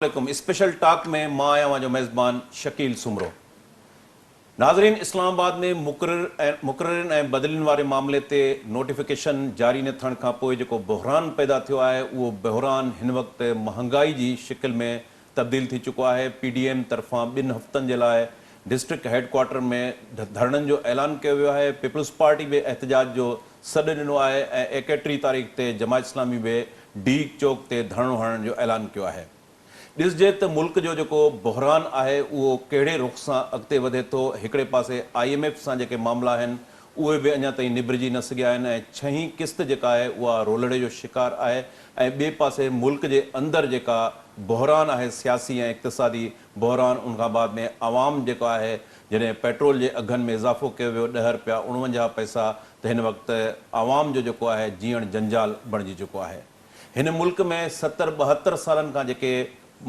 عليڪم special talk ۾ مان آهيان اوهان جو ميزبان شڪيل سومرو. ناظرين اسلام آباد ۾ مقرر ۽ مقررين ۽ بدلين واري معاملي تي نوٽيفڪيشن جاري نه ٿيڻ کان پوء جيڪو بحران پيدا ٿيو آهي اهو بحران هن وقت مهانگائي جي شڪل ۾ تبديل ٿي چڪو آهي پي ڊي ايم طرفان ٻن هفتن جي لاء ڊسٽرڪٽ هيڊ ڪوارٽر ۾ ڌرڻن جو اعلان ڪيو ويو آهي پيپلز پارٽي به احتجاج جو سڏ ڏنو آهي ۽ ايڪٽيهه تاريخ تي جماعت اسلامي به ڊي چوڪ تي ڌرڻو هڻڻ جو اعلان ڪيو آهي. ڏسجي ته ملڪ جو جيڪو بحران آهي اهو ڪهڙي رخ سان اڳتي وڌي ٿو، هڪڙي پاسي I M F سان جيڪي معاملا آهن اهي به اڃا تائين نبرجي نه سگهيا آهن ۽ ڇهين قسط جيڪا آهي اها رولڙي جو شڪار آهي ۽ ٻئي پاسي ملڪ جي اندر جيڪا بحران آهي سياسي ۽ اقتصادي بحران ان کان بعد ۾ عوام جيڪو آهي جڏهن پيٽرول جي اگهن ۾ اضافو ڪيو ويو ڏهه رپيا اڻونجاهه پئسا ته هن وقت عوام جو جيڪو آهي جيئڻ جنجال بڻجي چڪو آهي. هن ملڪ ۾ ستر 72 سالن کان جيڪي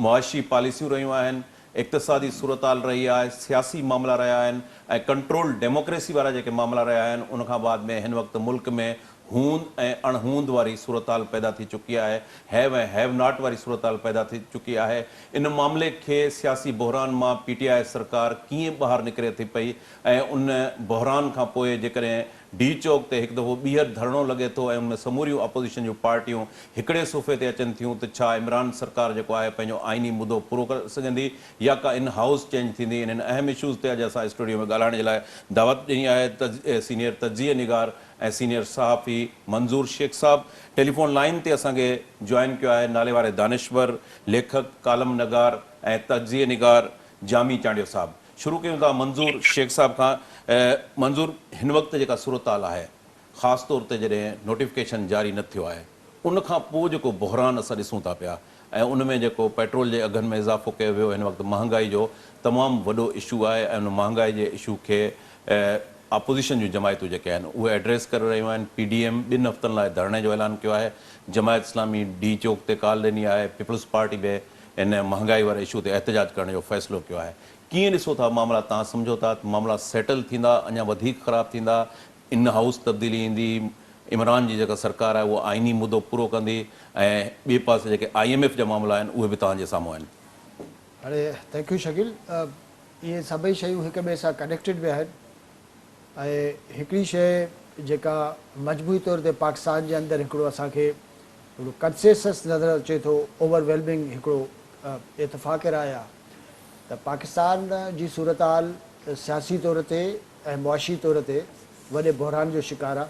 معاشي پاليسيون رهيون آهن، اقتصادي صورتحال رهي آهي، سياسي معاملا رهيا آهن ۽ ڪنٽرول ڊيموڪريسي وارا جيڪي معاملا رهيا آهن ان کان بعد ۾ هن وقت ملڪ ۾ هوند ۽ اڻ هوند واري صورتحال پيدا ٿي چڪي آهي، هيو ۽ have not واري صورتحال پيدا ٿي چڪي آهي. ان معاملي کي سياسي بحران مان پي ٽي آء سرڪار ڪيئن ٻاهر نڪري ٿي پئي ۽ ان بحران کان پوء جيڪڏهن ڊي چوڪ تي هڪ دفعو ٻيهر ڌرڻو لڳي ٿو ۽ ان ۾ سموريون اپوزيشن جون پارٽيون هڪڙي صفحي تي اچن ٿيون ته ڇا عمران سرڪار جيڪو آهي پنهنجو آئيني مدو پورو ڪري سگهندي يا ڪا ان هائوس چينج ٿيندي انهن اهم اشوز تي اڄ اسان اسٽوڊيو ۾ ڳالهائڻ جي لاء دعوت ڏني آهي سينيئر تجزيه نگار ۽ سينيئر صحافي منظور شيخ صاحب ٽيليفون لائين تي اسان کي جوائن ڪيو آهي ناليواري دانشور ليکڪ ڪالم نگار ۽ تجزيه نگار جامي چانڊيو صاحب شروع ڪيون ٿا منظور شيخ صاحب کان منظور هن وقت جيڪا صورتحال آهي خاص طور تي جڏهن نوٽيفڪيشن جاري نه ٿيو آهي ان کان پوء جيڪو بحران اسان ڏسون ٿا پيا ۽ ان ۾ جيڪو پيٽرول جي اگهن ۾ اضافو ڪيو ويو هن وقت مهانگائي جو تمام وڏو اشو آهي ۽ ان مهانگائي جي اشو کي اپوزيشن جون جماعتون جيڪي آهن اهي ايڊريس ڪري رهيون آهن پي ڊي ايم ٻن هفتن لاء ڌرڻي جو اعلان ڪيو آهي جماعت اسلامي ڊي چوڪ تي ڪال ڏني آهي پيپلز پارٽي به ان مهانگائي واري اشو تي احتجاج ڪرڻ جو فيصلو ڪيو آهي. ڪيئن ڏسو ٿا معاملا توهان سمجهو ٿا ته معاملا سيٽل ٿيندا اڃا وڌيڪ خراب ٿيندا ان هائوس تبديلي ايندي عمران جي جيڪا سرڪار آهي اها آئيني مدو پورو ڪندي ۽ ٻئي پاسي جيڪي I M F جا معاملا آهن اهي به توهان جي سامهون آهن. هاڻي thank you Shakeel اهي سڀئي شيون هڪ ٻئي سان ڪنيڪٽيڊ به آهن ۽ هڪڙي شيء جيڪا مجموعي طور تي پاڪستان جي اندر هڪڙو اسان کي هڪڙو ڪنسيسس نظر اچي ٿو، اوور ويلمنگ هڪڙو اتفاق راء آ ته پاڪستان جي صورتحال سياسي طور تي ۽ معاشي طور تي وڏي بحران جو شڪار آ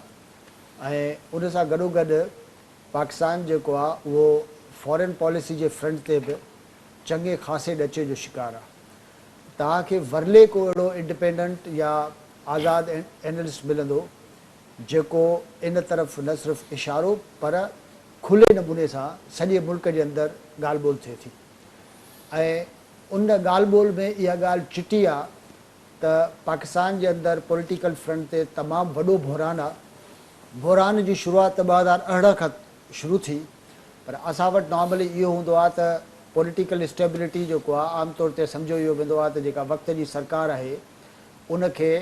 ۽ ان سان گڏوگڏ پاڪستان جيڪو آ اهو فارين پاليسي جي فرنٽ تي به چڱي خاصي ڏچي جو شڪار آ. توهان کي ورلي ڪو اهڙو انڊپينڊنٽ يا آزاد اينلسٽ ملندو جيڪو ان طرف نه صرف اشارو پر کلي نموني سان سڄي ملڪ جي اندر ڳالهه ٻولهه ٿئي ٿي ۽ ان ڳالهه ٻولهه ۾ اها ڳالهه چٽي آ ته پاڪستان جي اندر پوليٽيڪل فرنٽ تي تمام وڏو بحران آ. بحران جي شروعات ته 2018 کان شروع ٿي پر اسان وٽ نارملي اهو هوندو آ ته پوليٽيڪل اسٽيبلٽي جيڪو آ عام طور تي سمجهيو اهو ويندو آ ته جيڪا وقت جي سرڪار آهي ان کي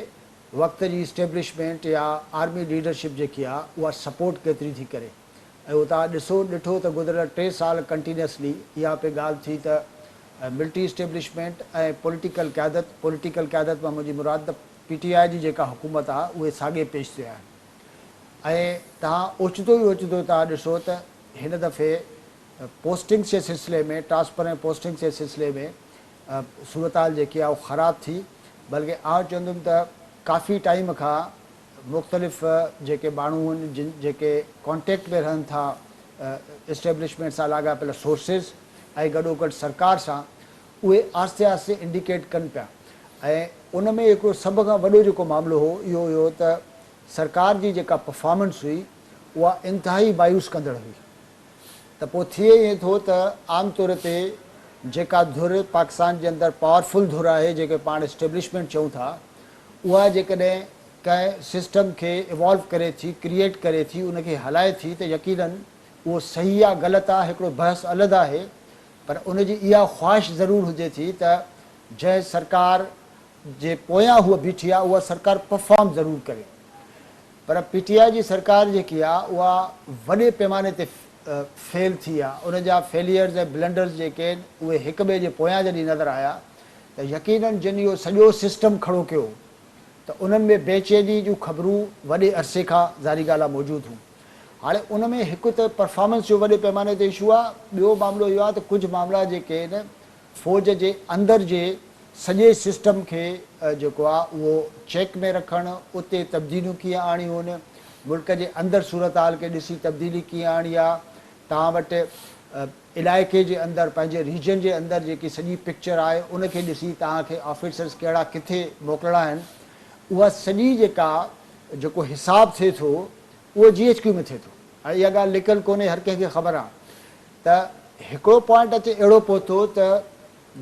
وقت جي اسٽيبلشمينٽ يا آرمي ليڊرشپ جيڪي آ اها سپورٽ ڪيتري ٿي ڪري ۽ اهو توهان ڏسو ڏٺو ته گذريل ٽي سال ڪنٽينيوسلي اها پئي ڳالهه ٿي ته ملٽري اسٽيبلشمينٽ ۽ پوليٽيڪل قيادت، پوليٽيڪل قيادت مان منهنجي مراد ته پي ٽي آء جي جيڪا حڪومت آ اهي ساڳي پيش تي آهن ۽ توهان اوچتو ئي اوچتو توهان ڏسو ته هن دفعي پوسٽنگس جي سلسلي ۾ ٽرانسفر ۽ پوسٽنگس جي سلسلي ۾ صورتحال جيڪي آهي اها خراب ٿي بلڪه آئون چوندم ته ڪافي ٽائيم کان مختلف جيڪي ماڻهو آهن جن جيڪي ڪانٽيڪٽ ۾ رهن ٿا اسٽيبلشمينٽ سان لاڳاپيل سورسز ۽ گڏوگڏ سرڪار سان اهي آهستي آهستي انڊيڪيٽ ڪن پيا ۽ ان ۾ هڪڙو سڀ کان وڏو جيڪو معاملو هو اهو هيو ته سرڪار جي جيڪا پرفارمنس هئي اها انتهائي مايوس ڪندڙ هئي. ته پوء ٿئي ائين ٿو ته عام طور تي جيڪا ڌر پاڪستان جي اندر پاورفل ڌر آهي جيڪي پاڻ اسٽيبلشمينٽ چئون ٿا اها جيڪڏهن ڪنهن سسٽم کي ايوالو ڪري ٿي ڪريئيٽ ڪري ٿي ان کي هلائي ٿي ته يقينن اهو صحيح يا غلط آهي هڪڙو بحث الڳ آهي پر ان جي اها خواهش ضرور هجي ٿي ته جنهن سرڪار جي پويان هوء بيٺي آهي اها سرڪار پرفارم ضرور ڪري. پر پي ٽي آء جي سرڪار جيڪي آ اها وڏي پيماني تي فيل ٿي آ، ان جا فيليئرز ۽ بلنڊرز جيڪي آهن اهي هڪ ٻئي جي پويان جڏهن نظر آيا ته يقينن جن اهو سڄو سسٽم کڙو ڪيو ته انهن ۾ بيچيني جون خبرون وڏي عرصي کان ظاهري ڳالهه آ موجود هيون. هاڻي ان ۾ هڪ ته پرفارمنس جو وڏي پيماني تي اشو آ، ٻيو معاملو اهو آ ته ڪجهه معاملا جيڪي آهن فوج جي اندر جي سڄي سسٽم کي جيڪو آ اهو چيڪ ۾ رکڻ، اتي تبديليون ڪيئن آڻيون هن، ملڪ جي اندر صورتحال کي ڏسي تبديلي ڪيئن آڻي آ، توهان وٽ علائقي جي اندر پنهنجي ريجن جي اندر جيڪي سڄي پڪچر آهي ان کي ڏسي توهان کي آفيسرز ڪهڙا ڪٿي موڪلڻا آهن، اها سڄي جيڪا جيڪو حساب ٿئي ٿو اهو جي ايڇ ڪيو ۾ ٿئي ٿو ۽ اها ڳالهه لڪل ڪونهي هر ڪنهن کي خبر آ ته هڪڙو پوائنٽ اچي اهڙو پهتو ته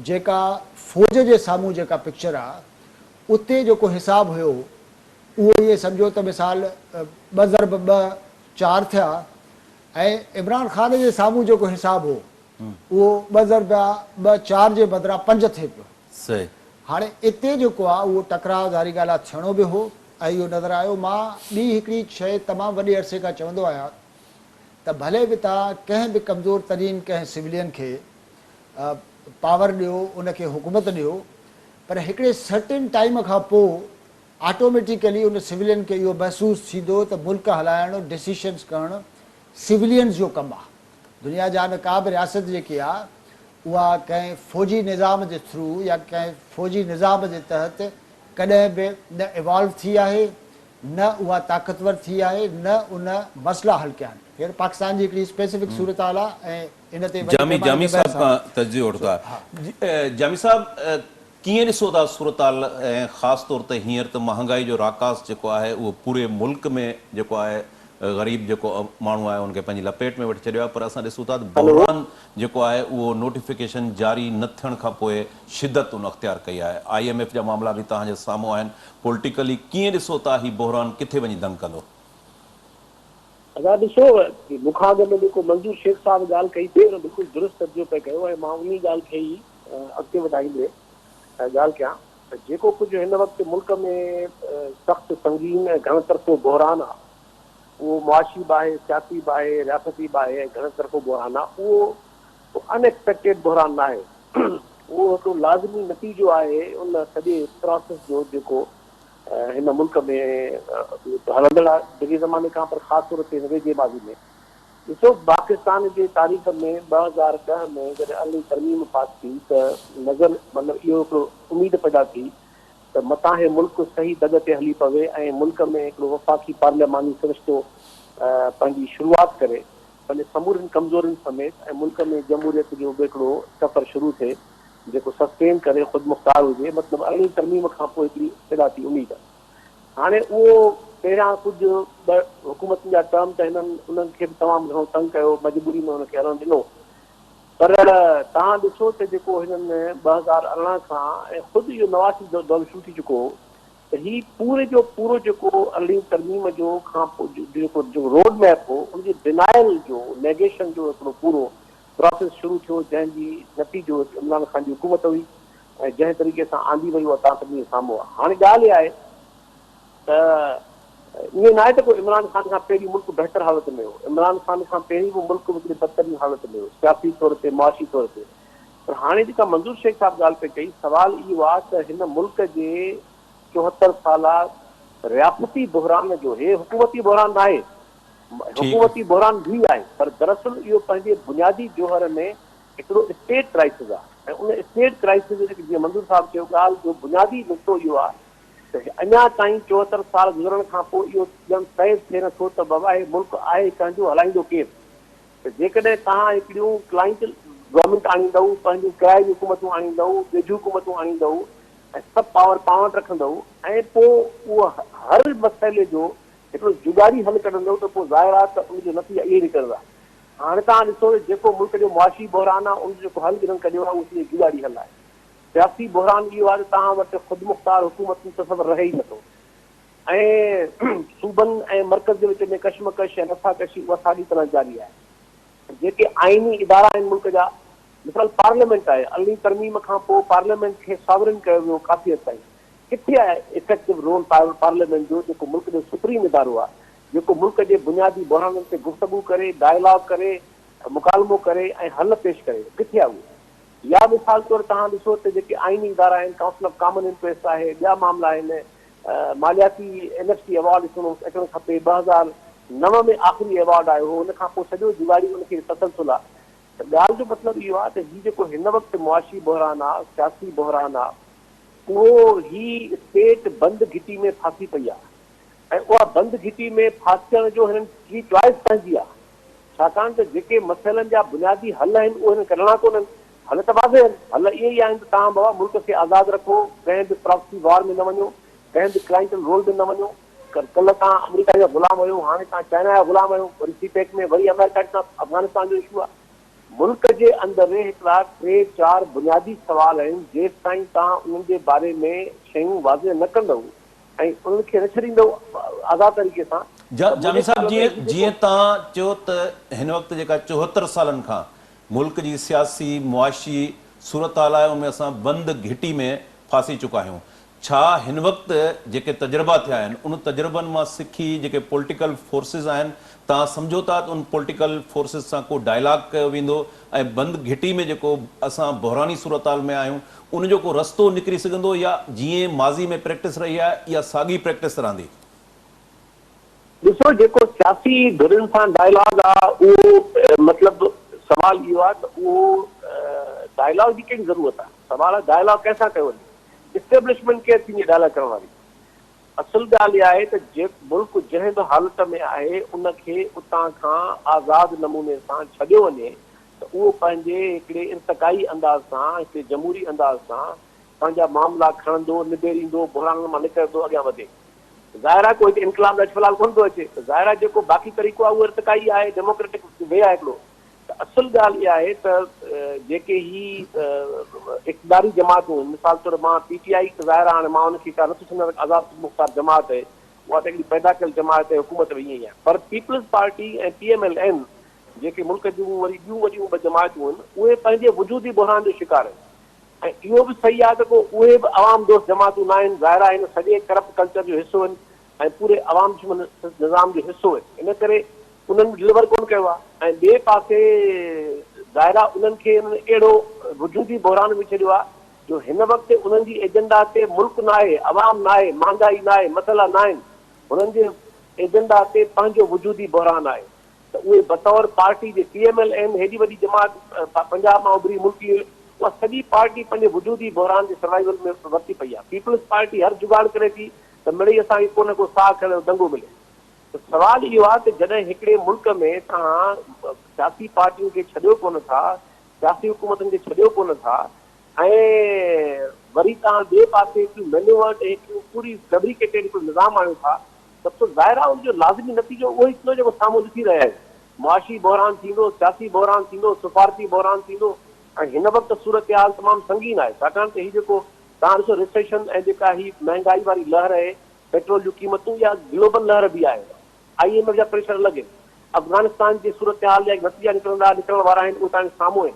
جيڪا فوج جي سامهون جيڪا پڪچر آ اتي جيڪو حساب هيو اهو ائين سمجهو ته مثال ٻه ضرب ٻه چار ٿيا ۽ عمران خان جي سامهون جيڪو حساب هو اهو ٻه ضرب ٻه چار جي بدران پنج ٿئي پيو. صحيح. هاڻي اتي جيڪو آ اهو ٽڪراء ظاهري ڳالهه آ ٿيڻو به هو ۽ اهو نظر آيو. مان ٻي هڪڙي شيء تمام وڏي عرصي کان چوندو آهيان ته ڀلي به توهان ڪنهن به ڪمزور ترين ڪنهن سولين کي پاور ڏيو ان کي حڪومت ڏيو پر هڪڙي سرٽين ٽائيم کان پوء آٽوميٽيڪلي ان سولين کي اهو محسوس ٿيندو ته ملڪ هلائڻ ڊسيشنز ڪرڻ سولينز جو ڪم آ. دنيا جا نه ڪا به رياست جيڪي آ اها ڪنهن فوجي نظام جي ٿرو يا ڪنهن فوجي نظام جي تحت ڪڏهن به نه ايوالو ٿي آهي نه اها طاقتور ٿي آهي نه ان مسئلا حل ڪيا آهن. هينئر پاڪستان جي هڪڙي اسپيسفڪ صورتحال آ ۽ ان تي وڏي جامي پيماني جامي تي صاحب بحث آ. کان تجزيو سو وٺندا. ها. جامي صاحب ڪيئن ڏسو ٿا صورتحال ۽ خاص طور تي هينئر ته مهانگائي جو راڪاس جيڪو آهي اهو پوري ملڪ ۾ جيڪو آهي غريب جيڪو ماڻهو آهي ان کي پنهنجي لپيٽ ۾ وٺي ڇڏيو آهي پر اسان ڏسون ٿا ته بحران جيڪو آهي اهو نوٽيفڪيشن جاري نه ٿيڻ کان پوء شدت ان اختيار ڪئي آهي I M F جا معاملا به توهان جي سامهون آهن پوليٽيڪلي ڪيئن ڏسو ٿا هي بحران ڪٿي وڃي دنگ ڪندو؟ ادا ڏسو مون کان اڳ ۾ جيڪو منظور شيخ صاحب ڳالهه ڪئي پئي ان بلڪل درست تجزيو پئي ڪيو ۽ مان انهي ڳالهه کي ئي اڳتي وڌائيندي ڳالهه ڪيان ته جيڪو ڪجهه هن وقت ملڪ ۾ سخت سنگين ۽ گهڻ طرفو بحران آ اهو معاشي به آهي سياسي به آهي رياستي به آهي ۽ گهڻ طرفو بحران آ اهو ڪو ان ايڪسپيڪٽيڊ بحران ناهي اهو هڪڙو لازمي نتيجو آهي ان سڄي پراسيس جو جيڪو هن ملڪ ۾ هلندڙ آهي ڊگهي زماني کان پر خاص طور تي هن ويجهي ماضي ۾. ڏسو پاڪستان جي تاريخ ۾ 2010 ۾ جڏهن ارڙهين ترميم پاس ٿي ته نظر مطلب اهو هڪڙو اميد پيدا ٿي ته متان هي ملڪ صحيح دڳ تي هلي پوي ۽ ملڪ ۾ هڪڙو وفاقي پارلياماني سرشتو پنهنجي شروعات ڪري پنهنجي سمورين ڪمزورين سميت ۽ ملڪ ۾ جمهوريت جو به هڪڙو سفر شروع ٿئي جيڪو سسٽين ڪري خودمختار هجي مطلب ارڙهين ترميم کان پوء هڪڙي پيدا ٿي اميد. هاڻي اهو پهريان ڪجهه ٻه حڪومتن جا ٽرم ته هنن انهن کي به تمام گهڻو تنگ ڪيو مجبوري ۾ ان کي هلڻ ڏنو پر توهان ڏسو ته جيڪو هنن 2018 کان ۽ خود اهو نواز شريف جو دور شروع ٿي چڪو هو ته هي پوري جو پورو جيڪو ارڙهين ترميم جو کان پوء جيڪو روڊ ميپ هو ان جي ڊنائل جو نيگيشن جو هڪڙو پورو پراسيس شروع ٿيو جنهن جي نتيجو هڪ عمران خان جي حڪومت هئي ۽ جنهن طريقي سان آندي وئي اها توهان سڀني جي سامهون آهي. هاڻي ڳالهه اها آهي ته ائين ناهي ته ڪو عمران خان کان پهرين ملڪ بهتر حالت ۾ هو، عمران خان کان پهرين به ملڪ هڪڙي بدترين حالت ۾ هو سياسي طور تي معاشي طور تي پر هاڻي جيڪا منظور شيخ صاحب ڳالهه پئي ڪئي سوال اهو آهي ته هن ملڪ جي 74 سالا رياستي بحران جو هي حڪومتي بحران ناهي حڪومتي بحران به آهي پر دراصل اهو پنهنجي بنيادي جوهر ۾ هڪڙو اسٽيٽ ڪرائسز آهي ۽ ان اسٽيٽ ڪرائسز جي جيئن منظور صاحب چيو ڳالهه جو بنيادي نقطو اهو آهي ته اڃا تائين 74 سال گذرڻ کان پوء اهو ڄڻ طئي ٿئي نه ٿو ته بابا هي ملڪ آهي ڪنهن جو هلائيندو ڪير ته جيڪڏهن توهان هڪڙيون ڪلائنٽ گورنمينٽ آڻيندؤ پنهنجون ڪرائي جون حڪومتون آڻيندؤ ڳجهيون حڪومتون آڻيندؤ ۽ سڀ پاور پاڻ وٽ رکندؤ ۽ پوء اهو هر مسئلي جو هڪڙو جڳاڙي حل ڪڍندو ته پوء ظاهر آهي ته ان جو نتيجا اهي نڪرندا. هاڻي توهان ڏسو ته جيڪو ملڪ جو معاشي بحران آهي ان جو جيڪو حل انهن ڪڍيو آهي اهو سڄو جڳاڙي حل آهي. سياسي بحران اهو آهي ته توهان وٽ خودمختار حڪومت جو تصور رهي ئي نٿو ۽ صوبن ۽ مرڪز جي وچ ۾ ڪشمڪش ۽ رساڪشي اها ساڳي طرح جاري آهي. جيڪي آئيني ادارا آهن ملڪ جا مثال پارليامينٽ آهي ارڙهين ترميم کان پوء پارليامينٽ کي ساورن ڪيو ويو ڪافي حد تائين ڪٿي آهي افيڪٽو رول پارليامينٽ جو جيڪو ملڪ جو سپريم ادارو آهي جيڪو ملڪ جي بنيادي بحرانن تي گفتگو ڪري ڊائلاگ ڪري مڪالمو ڪري ۽ حل پيش ڪري، ڪٿي آهي اهو؟ يا مثال طور توهان ڏسو ته جيڪي آئيني ادارا آهن، ڪائونسل آف ڪامن انٽريسٽ آهي، ٻيا معاملا آهن، مالياتي اين ايف سي ايوارڊ اچڻو اچڻ کپي، 2009 ۾ آخري ايوارڊ آيو هو، ان کان پوء سڄو جڳاڙي ان کي تسلسل آ. ته ڳالهه جو مطلب اهو آ ته هي جيڪو هن وقت معاشي بحران آ، سياسي بحران آ، اهو هي اسٽيٽ بند گهٽي ۾ ڦاسي پئي آ ۽ اها بند گهٽي ۾ ڦاسجڻ جو هنن جي چوائس پنهنجي آ. ڇاڪاڻ ته جيڪي مسئلن جا بنيادي حل آهن اهي هنن ڪڍڻا ڪونهن. حل ته واضح آهن. حل اهي ئي آهن ته توهان بابا ملڪ کي آزاد رکو، ڪنهن به پراڪسي وار ۾ نه وڃو، ڪنهن به ڪلائنٽل رول ۾ نه وڃو. ڪلهه توهان آمريڪا جا غلام هيو، هاڻي توهان چائنا جا غلام آهيو، وري سي پيڪ ۾ وري آمريڪا سان افغانستان جو اشو آهي. ملڪ جي اندر هڪڙا ٽي چار بنيادي سوال آهن، جيستائين توهان انهن جي باري ۾ شيون واضح نه ڪندؤ ۽ انهن کي نه ڇڏيندؤ آزاد طريقي سان ته جامي منهنجي صاحب خيال ۾ جيئن هي جيڪو. جيئن توهان چيو ته هن وقت جيڪا 74 سالن کان ملڪ جي سياسي معاشي صورتحال آهي ان ۾ اسان بند گهٽي ۾ ڦاسي چڪا آهيون ڇا هن وقت جيڪي تجربا ٿيا آهن ان تجربن مان سکي جيڪي پوليٽيڪل فورسز آهن توهان سمجهو ٿا ته ان پوليٽيڪل فورسز سان ڪو ڊائلاگ ڪيو ويندو ۽ بند گهٽي ۾ جيڪو اسان بحراني صورتحال ۾ آهيون ان جو ڪو رستو نڪري سگهندو يا جيئن ماضي ۾ پريڪٽس رهي آهي اها ساڳي پريڪٽس رهندي؟ ڏسو جيڪو سياسي ڌرين سان ڊائلاگ آ اهو مطلب سوال اهو آ ته اهو ڊائلاگ جي ڪهڙي ضرورت آ سوال آ ڊائلاگ ڪنهن سان ڪيو وڃي اسٽيبلشمينٽ ڪير ٿيندي ڊائلاگ ڪرڻ واري اصل ڳالهه اها آهي ته جي ملڪ جنهن به حالت ۾ آهي ان کي اتان کان آزاد نموني سان ڇڏيو وڃي ته اهو پنهنجي هڪڙي ارتقائي انداز سان هڪڙي جمهوري انداز سان پنهنجا معاملا کڻندو نبيريندو بحرانن مان نڪرندو اڳيان وڌي. ظاهر آهي ڪو هتي انقلاب ته اڄ في الحال ڪونه ٿو اچي ته ظاهر آهي جيڪو باقي طريقو آهي اهو ارتقائي آهي ڊيموڪريٽڪ وي آهي هڪڙو ته اصل ڳالهه اها آهي ته جيڪي هي اقتداري جماعتون آهن مثال طور مان پي ٽي آئي ته ظاهر آهي هاڻي مان ان کي ڪا نٿو سمجهان ته آزاد خودمختار جماعت آهي اها ته هڪڙي پيدا ڪيل جماعت آهي حڪومت ۾ ائين ئي آهي پر peoples party ۽ P M L N جيڪي ملڪ جون وري ٻيون وڏيون ٻه جماعتون آهن اهي پنهنجي وجودي بحران جو شڪار آهن. ۽ اهو به صحيح آهي ته ڪو اهي به عوام دوست جماعتون نه آهن، ظاهر آهي هن سڄي ڪرپٽ ڪلچر جو حصو آهن ۽ پوري عوام دشمن نظام جو حصو آهن، ان ڪري انهن به ڊليور ڪونه ڪيو آهي ۽ ٻئي پاسي ظاهر آهي انهن کي انهن اهڙو وجودي بحران ۾ ڇڏيو آهي جو هن وقت انهن جي ايجنڊا تي ملڪ ناهي، عوام ناهي، مهانگائي ناهي، مسئلا ناهن، هنن جي ايجنڊا تي پنهنجو وجودي بحران آهي. ته اهي بطور پارٽي جي پي ايم ايل اين هيڏي وڏي جماعت پنجاب مان اڀري ملڪي اها سڄي پارٽي پنهنجي وجودي بحران جي سروائيول ۾ ورتي پئي آهي. پيپلز پارٽي هر جگاڙ ڪري ٿي ته مڙئي اسان کي ڪو نه ڪو ساهه کڻڻ جو دنگو ملي. ته سوال اهو آهي ته جڏهن هڪڙي ملڪ ۾ توهان سياسي پارٽين کي ڇڏيو ڪونه ٿا، سياسي حڪومتن کي ڇڏيو ڪونه ٿا ۽ وري توهان ٻئي پاسي هڪڙيون مينوورڊ ۽ هڪڙيون پوري فيبريڪيٽيڊ هڪڙو نظام آڻيو ٿا ته پوء ظاهر آهي ان جو لازمي نتيجو اهو ئي ٿيندو جيڪو سامهون ڏسي رهيا آهيون. معاشي بحران ٿيندو، سياسي بحران ٿيندو، سفارتي بحران ٿيندو ۽ هن وقت صورتحال تمام سنگين آهي ڇاڪاڻ ته هي جيڪو توهان ڏسو ريسيشن ۽ جيڪا هي مهنگائي واري لهر آهي، پيٽرول جون قيمتون اها گلوبل لهر به آهي، I M F جا پريشر الڳ آهن، افغانستان جي صورتحال جا نتيجا نڪرندا نڪرڻ وارا آهن اهي توهان جي سامهون آهن.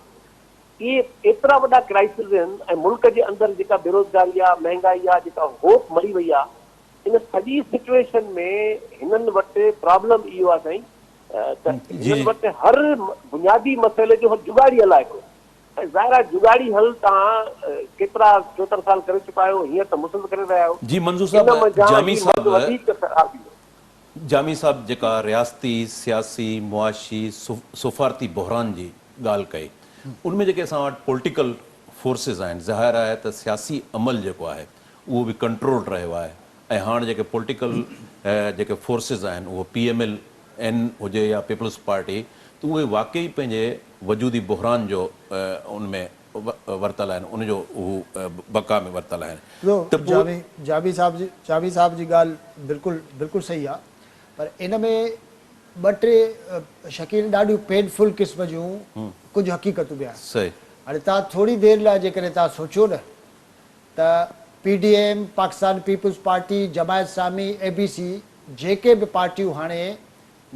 اهي ايترا وڏا ڪرائسز آهن ۽ ملڪ جي اندر جيڪا بيروزگاري آ، مهنگائي آ، جيڪا هوپ مري وئي آ، ان سڄي سچوئيشن ۾ هنن وٽ پرابلم اهو آ سائين ته هنن وٽ هر بنيادي مسئلي جو جڳاڙي حل آهي هڪڙو ۽ ظاهر آ جڳاڙي حل توهان ڪيترا 74 سال ڪري چڪا آهيو هينئر ته مسلسل ڪري رهيا آهيو جي منظور ان صاحب منجهان جامي هي صاحب مد وڌيڪ خراب ٿيندو. جامي صاحب جيڪا رياستي، سياسي، معاشي، سفارتي بحران جي ڳالهه ڪئي ان ۾ جيڪي اسان وٽ پوليٽيڪل فورسز آهن ظاهر آهي ته سياسي عمل جيڪو آهي اهو به ڪنٽرولڊ رهيو آهي ۽ هاڻ جيڪي پوليٽيڪل جيڪي فورسز آهن اهو پي ايم ايل اين هجي يا پيپلز پارٽي ته اهي واقعي پنهنجي وجودي بحران جو ان ۾ ورتل آهن ان جو هو بقا ۾ ورتل آهن ته پوء. جامي جامي صاحب جي جامي صاحب جي ڳالهه بلڪل بلڪل صحيح آ پر ان ۾ ٻه ٽي شڪيل ڏاڍيون پين فل قسم جون ڪجهه حقيقتون به آهن. صحيح. هاڻي توهان ٿوري دير لاء جيڪڏهن توهان سوچيو نه ته P D M, Pakistan peoples party, Jamaat Islami, A B C جيڪي به پارٽيون هاڻي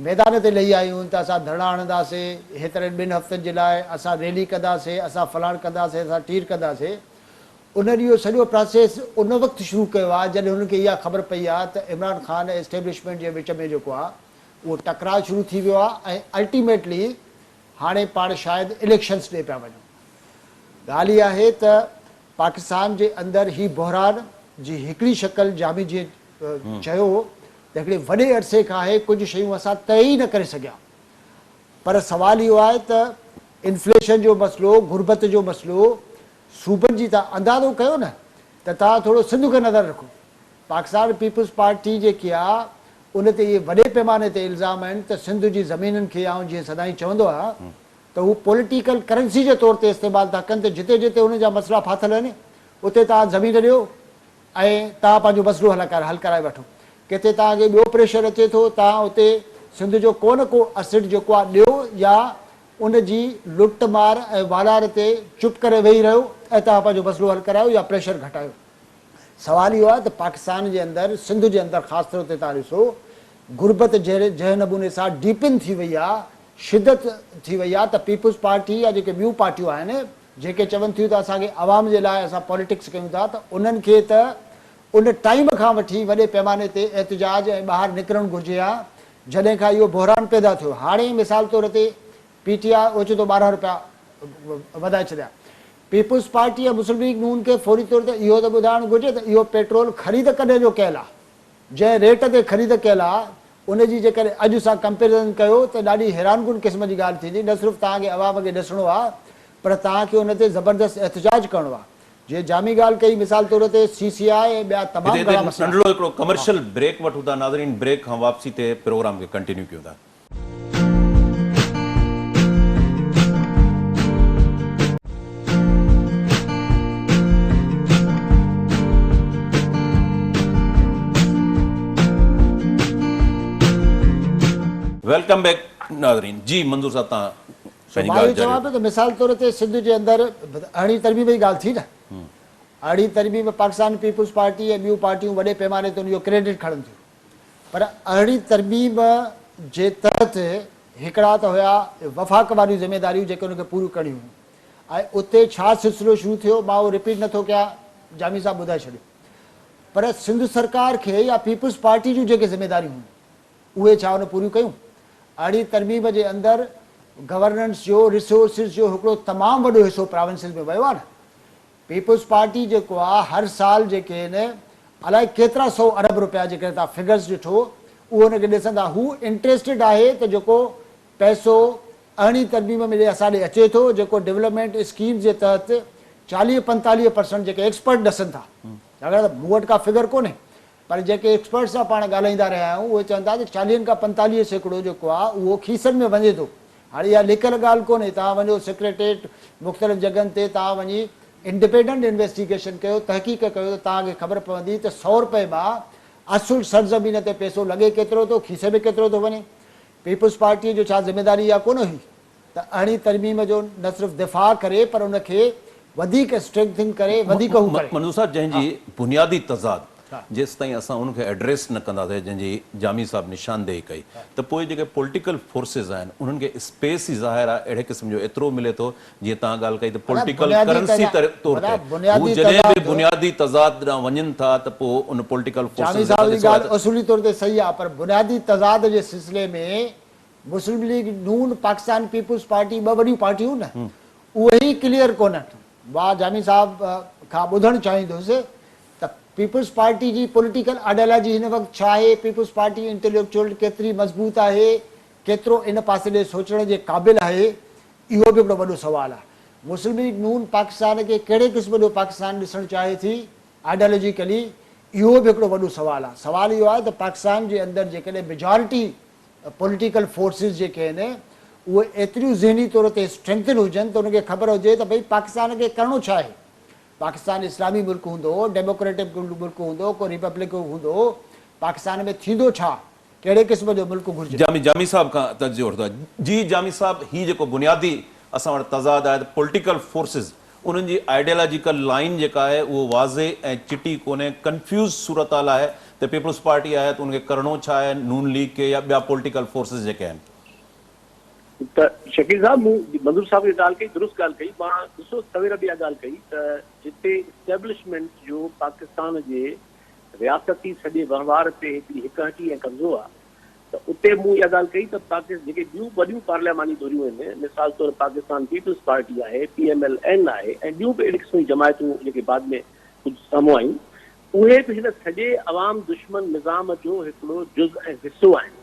ميدان تي لهي آيون آهن ته اسان ڌرڻا هڻنداسين، هيترن ٻن هفتن جي لاء اسان ريلي ڪنداسين، اسان فلاڻ ڪنداسين، اسان ٽير ڪنداسين. انهن اهو سڄو پراسيس ان وقت شروع ڪيو آهي جڏهن هنن کي اها خبر پئي آهي ته عمران خان ۽ اسٽيبلشمينٽ جي وچ ۾ جيڪو آهي اهو ٽڪراء شروع ٿي ويو آهي ۽ الٽيميٽلي هاڻي پاڻ شايد اليڪشنس ڏي پيا وڃون. ڳالهه اها آهي ته پاڪستان جي اندر هي بحران جي هڪڙي شڪل جامي جيئن چيو ته هڪڙي وڏي عرصي کان آهي، ڪجهه شيون اسان طئي ئي نه ڪري سگهيا. پر سوال اهو آهي ته انفليشن جو مسئلو، غربت جو مسئلو، صوبن جي توهان اندازو ڪيو نه ته توهان ٿورو سنڌ کي نظر رکو. پاڪستان پيپلز پارٽي جيڪي آ ان تي اهي وڏي پيماني تي الزام آهن ته سنڌ جي زمينن کي آئون جيئن سدائين چوندو آهيان ته هو پوليٽيڪل ڪرنسي جي طور تي استعمال ٿا ڪن ته جتي جتي انهن جا مسئلا ڦاٿل آهن اتي توهان زمين ڏيو ۽ توهان پنهنجو مسئلو حل ڪرائي وٺو. ڪٿي توهان کي ٻيو پريشر اچي ٿو توهان اتي سنڌ جو ڪو نه ڪو اسيٽ جيڪو آهي ڏيو يا ان جي لٽ مار ۽ والار تي چپ ڪري ويهي رهيو ۽ توهان پنهنجو مسئلو حل ڪرايو يا پريشر گهٽايو. سوال اهو آهي ته پاڪستان جي اندر سنڌ جي اندر خاص طور تي توهان ڏسو غربت جهڙي جنهن نموني سان ڊيپن ٿي وئي آهي شدت ٿي وئي آهي ته پيپلز پارٽي يا جيڪي ٻيون پارٽيون آهن جيڪي چون ٿيون ته اسان کي عوام جي لاء اسان پاليٽڪس ڪيون ٿا ته انهن کي ته ان ٽائيم کان وٺي وڏي پيماني تي احتجاج ۽ ٻاهر نڪرڻ گهرجي ها جڏهن کان اهو بحران پيدا ٿيو هاڻي مثال طور تي پي ٽي آء اوچتو 12 رپيا وڌائي ڇڏيا. پيپلز پارٽي ۽ مسلم ليگ نون کي فوري طور تي اهو ته ٻڌائڻ گهرجي ته اهو پيٽرول خريد ڪڏهن جو ڪيل آهي؟ جنهن ريٽ تي خريد ڪيل آهي ان جي جيڪڏهن اڄ سان ڪمپيريزن ڪيو ته ڏاڍي حيرانڪن قسم جي ڳالهه ٿيندي. نه صرف توهان کي عوام کي ڏسڻو آهي پر توهان کي ان تي زبردست احتجاج ڪرڻو آهي. جيئن جامي ڳالهه ڪئي مثال طور تي سي سي آء ۽ ٻيا تمام هتي گهڻا مسئلا. ننڍڙو هڪڙو ڪمرشل بريڪ وٺون ٿا ناظرين بريڪ کان واپسي تي پروگرام کي ڪنٽينيو ڪيون ٿا. Welcome back ناظرين جي منظور صاحب تان پنهنجي ڳالهه جاري چوان پيو ته مثال طور تي سنڌ جي اندر ارڙهين ترميم جي ڳالهه ٿي نه ارڙهين ترميم پاڪستان پيپلز پارٽي ۽ ٻيون پارٽيون وڏي پيماني تي ان جو ڪريڊٽ کڻن ٿيون پر ارڙهين ترميم جي تحت هڪڙا ته هيا وفاق واريون ذميداريون جيڪي ان کي پوريون ڪرڻيون هيون ۽ اتي ڇا سلسلو شروع ٿيو مان اهو رپيٽ نٿو ڪيان جامي صاحب ٻڌائي ڇڏيو پر سنڌ سرڪار کي يا پيپلز پارٽي جون جيڪي ذميداريون هيون اهي ڇا ان پوريون ڪيون؟ ارڙهين ترميم جي اندر گورننس جو ريسورسز جو هڪڙو تمام وڏو حصو پراونسز ۾ ويو آهي نه پيپلز پارٽي جيڪو آ هر سال جيڪي هن الائي ڪيترا سئو ارب روپيا جيڪڏهن توهان فگرز ڏٺو اهو ان کي ڏسندا هو انٽريسٽيڊ آهي ته جيڪو پئسو ارڙهين ترميم ۾ اسان ڏي اچي ٿو جيڪو ڊولپمينٽ اسڪيمز جي تحت 40 45 پرسنٽ جيڪي ايڪسپرٽ ڏسن ٿا ڇاڪاڻ ته مون وٽ ڪا فگر ڪونهي پر جيڪي ايڪسپرٽس سان پاڻ ڳالهائيندا رهيا آهيون اهي چون ٿا ته 40 کان 45% جيڪو آهي اهو کيسن ۾ وڃي ٿو. هاڻي اها لڪل ڳالهه ڪونهي، توهان وڃو سيڪريٽريٽ مختلف جڳهن تي توهان وڃي انڊپينڊنٽ انويسٽيگيشن ڪيو، تحقيق ڪيو ته توهان کي خبر پوندي ته سئو رپئي مان اصل سرزمين تي پئسو لڳي ڪيترو ٿو، کيسي ۾ ڪيترو ٿو وڃي. پيپلز پارٽيء جو ڇا ذميداري اها ڪونه هئي ته ارڙهين ترميم جو نه صرف دفاع ڪري پر ان کي وڌيڪ اسٽرينگٿن ڪري وڌيڪ هو ڪري. منظور صاحب جنهن جي بنيادي تضاد جيستائين اسان ان کي ايڊريس نه ڪنداسين جنهن جي جامي صاحب نشاندهي ڪئي ته پوء جيڪي پوليٽيڪل فورسز آهن انهن کي اسپيس ئي ظاهر آهي اهڙي قسم جو ايترو ملي ٿو جيئن توهان ڳالهه ڪئي ته پوليٽيڪل ڪرنسي طور تي هو جڏهن به بنيادي تضاد ڏانهن وڃن ٿا ته پوء ان پوليٽيڪل فورسز جامي صاحب جي ڳالهه اصولي طور تي صحيح آهي پر بنيادي تضاد جي سلسلي ۾ مسلم ليگ نون پاڪستان پيپلز پارٽي ٻه وڏيون پارٽيون نه اهي ئي ڪليئر ڪونهن. مان جامي صاحب کان ٻڌڻ چاهيندس ته پيپلز پارٽي جي پوليٽيڪل آئيڊيالاجي هن وقت ڇا آهي، پيپلز پارٽي انٽيليڪچوئل ڪيتري مضبوط آهي، ڪيترو ان پاسي ڏي سوچڻ جي قابل آهي، اهو به هڪڙو وڏو سوال آهي. مسلم ليگ نون پاڪستان کي ڪهڙي قسم جو پاڪستان ڏسڻ چاهي ٿي آئيڊيالاجيڪلي، اهو به هڪڙو وڏو سوال آهي. سوال اهو آهي ته پاڪستان جي اندر جيڪڏهن ميجارٽي پوليٽيڪل فورسز جيڪي آهن اهي ايتريون ذهني طور تي اسٽرينگٿن هجن ته انهن کي خبر هجي ته ڀئي پاڪستان کي ڪرڻو ڇا آهي. پاڪستان اسلامي ملڪ هوندو، ڊيموڪريٽڪ ملڪ هوندو، ڪو ريپبلڪ هوندو، پاڪستان ۾ ٿيندو ڇا؟ ڪهڙي قسم جو ملڪ گهرجي؟ جامي جامي صاحب کان تجزيو وٺندا. جي جامي صاحب هي جيڪو بنيادي اسان وٽ تضاد آهي ته پوليٽيڪل فورسز انهن جي آئيڊيالاجيڪل لائين جيڪا آهي اهو واضح ۽ چٽي ڪونهي، ڪنفيوز صورتحال آهي ته پيپلز پارٽي آهي ته ان کي ڪرڻو ڇا آهي، نون ليگ کي يا ٻيا پوليٽيڪل فورسز جيڪي آهن. ته شڪيل صاحب مون منظور صاحب جي ڳالهه ڪئي درست ڳالهه ڪئي مان ڏسو سوير به اها ڳالهه ڪئي ته جتي اسٽيبلشمينٽ جو پاڪستان جي رياستي سڄي وهنوار تي هڪڙي هڪ هٽي ۽ قبضو آهي ته اتي مون اها ڳالهه ڪئي ته پاڪستان جيڪي ٻيون وڏيون پارلياماني ڌريون آهن مثال طور پاڪستان پيپلز پارٽي آهي، پي ايم ايل اين آهي ۽ ٻيون به اهڙي قسم جون جماعتون جيڪي بعد ۾ ڪجهه سامهون آيون اهي به هن سڄي عوام دشمن نظام جو هڪڙو جز ۽ حصو آهن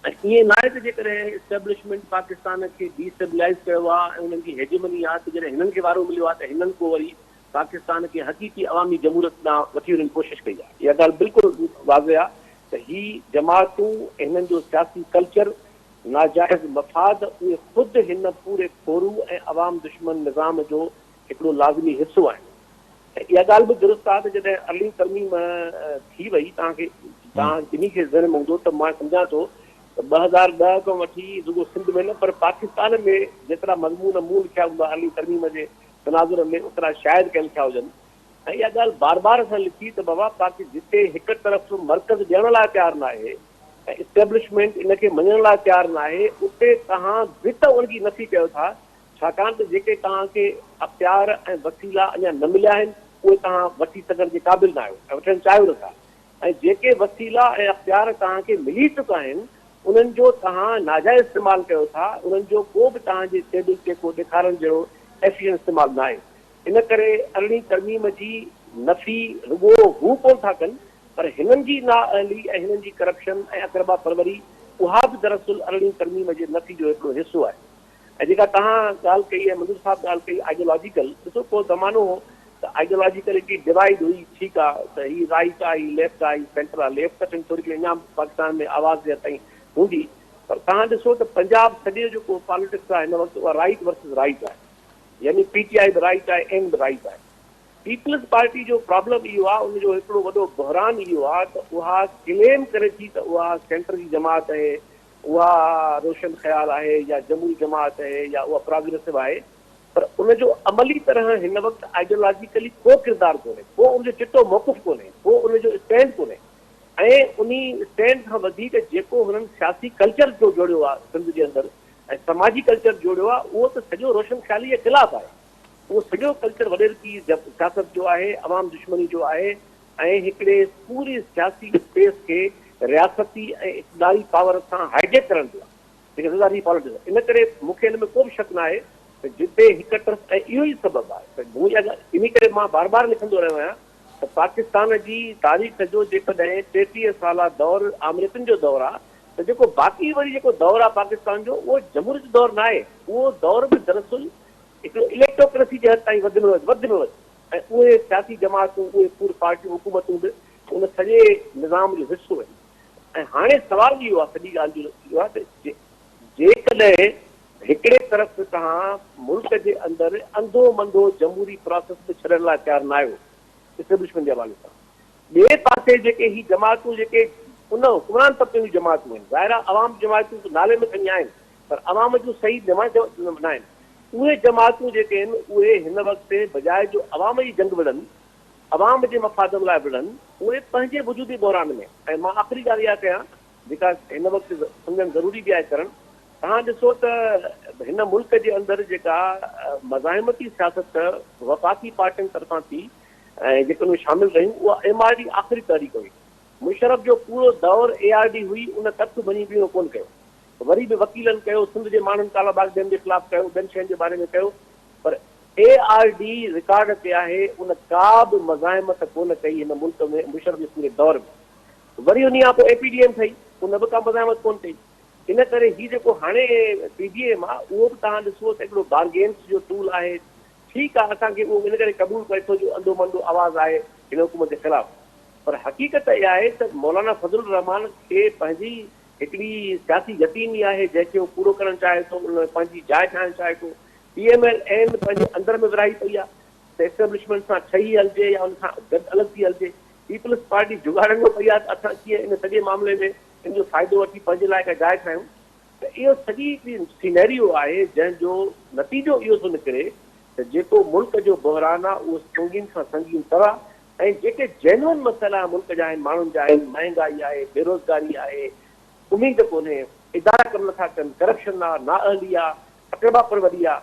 ۽ ائين ناهي ته جيڪڏهن اسٽيبلشمينٽ پاڪستان کي ڊي اسٽيبلائيز ڪيو آهي ۽ انهن جي هيجمني آهي ته جڏهن هنن کي وارو مليو آهي ته هنن ڪو وري پاڪستان کي حقيقي عوامي جمهوريت ڏانهن وٺي وڃڻ جي ڪوشش ڪئي آهي. اها ڳالهه بلڪل واضح آهي ته هي جماعتون ۽ هنن جو سياسي ڪلچر، ناجائز مفاد اهي خود هن پوري ڦورو ۽ عوام دشمن نظام جو هڪڙو لازمي حصو آهن ۽ اها ڳالهه به درست آهي ته جڏهن ارڙهين ترميم ٿي وئي توهان کي توهان ٻنهي کي ذهن ۾ هوندو ته مان سمجهان ٿو ته 2010 کان وٺي رڳو سنڌ ۾ نه پر پاڪستان ۾ جيترا مضمون مون لکيا هوندا ارڙهين ترميم جي تناظر ۾ اوترا شايد ڪنهن لکيا هجن ۽ اها ڳالهه بار بار اسان لکي ته بابا پاڪ جتي هڪ طرف مرڪز ڏيڻ لاء تيار ناهي ۽ اسٽيبلشمينٽ ان کي مڃڻ لاء تيار ناهي اتي توهان به ته ان جي نفي ڪيو ٿا ڇاڪاڻ ته جيڪي توهان کي اختيار ۽ وسيلا اڃا نه مليا آهن اهي توهان وٺي سگهڻ جي قابل ناهيو ۽ وٺڻ چاهيو نٿا ۽ جيڪي وسيلا ۽ اختيار توهان کي ملي چڪا آهن انهن جو توهان ناجائز استعمال ڪيو ٿا، انهن جو ڪو به توهان جي ٽيبل تي ڪو ڏيکارڻ جهڙو ايفيشنٽ استعمال ناهي. ان ڪري ارڙهين ترميم جي نفي رڳو هو ڪونه ٿا ڪن پر هنن جي نااهلي ۽ هنن جي ڪرپشن ۽ اقربا پروري اها به دراصل ارڙهين ترميم جي نفي جو هڪڙو حصو آهي. ۽ جيڪا توهان ڳالهه ڪئي ۽ منظور صاحب ڳالهه ڪئي آئيڊيالاجيڪل ڏسو ڪو زمانو هو ته آئيڊيالاجيڪل هڪڙي ڊوائيڊ هئي ٺيڪ آ ته هي رائيٽ آ هي ليفٽ آ هي سينٽر آ ليفٽ ته کڻي ٿوري گهڻي اڃا به پاڪستان ۾ آواز جي حد تائين هوندي پر توهان ڏسو ته پنجاب سڄي جو جيڪو پاليٽڪس آ هن وقت اها رائيٽ ورسز رائيٽ آهي يعني پي ٽي آء به رائيٽ آهي اين به رائيٽ آهي پيپلز پارٽي جو پرابلم اهو آ ان جو هڪڙو وڏو بحران اهو آ ته اها ڪليم ڪري ٿي ته اها سينٽر جي جماعت آهي اها روشن خيال آهي يا جمهوري جماعت اهي يا اها پراگريسو آهي پر ان جو عملي طرح هن وقت آئيڊيالاجيڪلي ڪو ڪردار ڪونهي، ڪو ان جو چٽو موقف ڪونهي، ڪو ان جو اسٽينڊ ڪونهي ۽ انهي اسٽينڊ کان وڌيڪ جيڪو هنن سياسي ڪلچر جو جوڙيو آهي سنڌ جي اندر ۽ سماجي ڪلچر جوڙيو آهي اهو ته سڄو روشن خيالي جي خلاف آهي. اهو سڄو ڪلچر وڏيرڪي سياست جو آهي، عوام دشمني جو آهي ۽ هڪڙي پوري سياسي اسپيس کي رياستي ۽ اقتداري پاور سان هائيجيڪ ڪرڻ جو آهي جيڪا زرداري پاليٽڪس آهي. ان ڪري مون کي ان ۾ ڪو به شڪ ناهي ته جتي هڪ طرف ۽ اهو ئي سبب آهي ته مون اها ڳالهه انهي ڪري مان بار بار لکندو رهيو آهيان ته پاڪستان جي تاريخ جو جيڪڏهن 33 سالا دور آمريتن جو دور آهي ته جيڪو باقي وري جيڪو دور آهي پاڪستان جو اهو جمهوريت جو دور ناهي اهو دور به دراصل هڪڙو اليڪٽوڪريسي جي حد تائين وڌ ۾ وڌ وڌ ۾ وڌ ۽ اهي سياسي جماعتون، اهي پور پارٽيون، حڪومتون به ان سڄي نظام جو حصو آهن ۽ هاڻي سوال اهو آهي سڄي ڳالهه جو اهو آهي ته جيڪڏهن هڪڙي طرف توهان ملڪ جي اندر انڌو منڌو جمهوري پراسيس به ڇڏڻ لاء تيار ناهيو اسٽيبلشمينٽ جي حوالي سان ٻئي پاسي جيڪي هي جماعتون جيڪي ان حڪمران طبقي جون جماعتون آهن ظاهر آهي عوام جون جماعتون ته نالي ۾ کڻي آهن پر عوام جون صحيح نمائنده ناهن اهي جماعتون جيڪي آهن اهي هن وقت بجاء جو عوام جي جنگ وڙهن، عوام جي مفادن لاء وڙهن، اهي پنهنجي وجودي بحران ۾ ۽ مان آخري ڳالهه اها ڪيان جيڪا هن وقت سمجهڻ ضروري به آهي ڪرڻ، توهان ڏسو ته هن ملڪ جي اندر جيڪا مزاحمتي سياست وفاقي پارٽين طرفان ٿي ۽ جيڪي ان ۾ شامل رهيون اها ايم آر ڊي آخري تحريڪ هئي. مشرف جو پورو دور اي آر ڊي هئي ان ڪک ڀڃي ٻيڻو ڪونه ڪيو. وري به وڪيلن ڪيو، سنڌ جي ماڻهن ڪالا باغ ڊيم جي خلاف ڪيو، ٻين شين جي باري ۾ ڪيو پر اي آر ڊي رڪارڊ تي آهي ان ڪا به مزاحمت ڪونه ڪئي هن ملڪ ۾ مشرف جي پوري دور ۾. وري انهي کان پوء اي پي ڊي ايم ٺهي ان به ڪا مزاحمت ڪونه ڪئي. ان ڪري هي جيڪو هاڻي پي ڊي ايم آ اهو به توهان ڏسو ته هڪڙو بارگينس جو ٽول آهي. ٺيڪ آ اسان کي اهو ان ڪري قبول پئي ٿو جو انڌو منڌو آواز آهي هن حڪومت جي خلاف پر حقيقت اها آهي ته مولانا فضل الرحمان کي پنهنجي هڪڙي سياسي يتيمي آهي جنهن کي هو پورو ڪرڻ چاهي ٿو، ان ۾ پنهنجي جاء ٺاهڻ چاهي ٿو. پي ايم ايل اين پنهنجي اندر ۾ ورهائي پئي آهي ته اسٽيبلشمينٽ سان ٺهي هلجي يا ان کان گڏ الڳ ٿي هلجي. پيپلز پارٽي جڳاڙن ۾ پئي آهي ته اسان ڪيئن ان سڄي معاملي ۾ ان جو فائدو وٺي پنهنجي لاء ڪا جاء ٺاهيون. ته اهو سڄي هڪڙي سينيريو آهي جنهن جو نتيجو اهو ٿو نڪري ته جيڪو ملڪ جو بحران آهي اهو سنگين کان سنگين تر آهي ۽ جيڪي جينوئن مسئلا ملڪ جا آهن، ماڻهن جا آهن، مهنگائي آهي، بيروزگاري آهي، اميد ڪونهي، ادارا ڪم نٿا ڪن، ڪرپشن آ، نااهلي آ، اقربا پروري آ،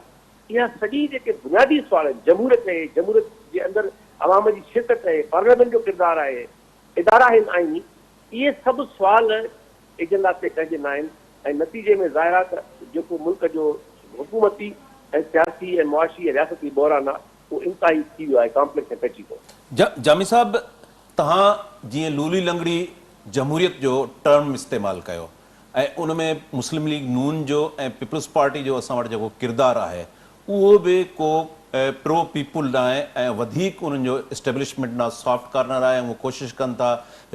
اها سڄي جيڪي بنيادي سوال آهن، جمهوريت آهي، جمهوريت جي اندر عوام جي شرڪت آهي، پارليامينٽ جو ڪردار آهي، ادارا آهن آئيني، اهي سڀ سوال ايجنڊا تي ڪنهن جي ناهن ۽ نتيجي ۾ ظاهر آهي ته جيڪو ملڪ جو حڪومتي ۽ سياسي ۽ معاشي ۽ رياستي بحران آهي اهو انتهائي ٿي ويو آهي ڪامپليڪس ۽ پيچيدو. جامي صاحب توهان جيئن لولي لنگڙي جمهوريت جو ٽرم استعمال ڪيو ۽ ان ۾ مسلم ليگ نون جو ۽ پيپلز پارٽي جو اسان وٽ جيڪو ڪردار آهي اهو به ڪو پرو پيپل ناهي ۽ وڌيڪ انهن جو اسٽيبلشمينٽ ڏانهن سافٽ ڪارنر آهي ۽ اهي ڪوشش ڪن ٿا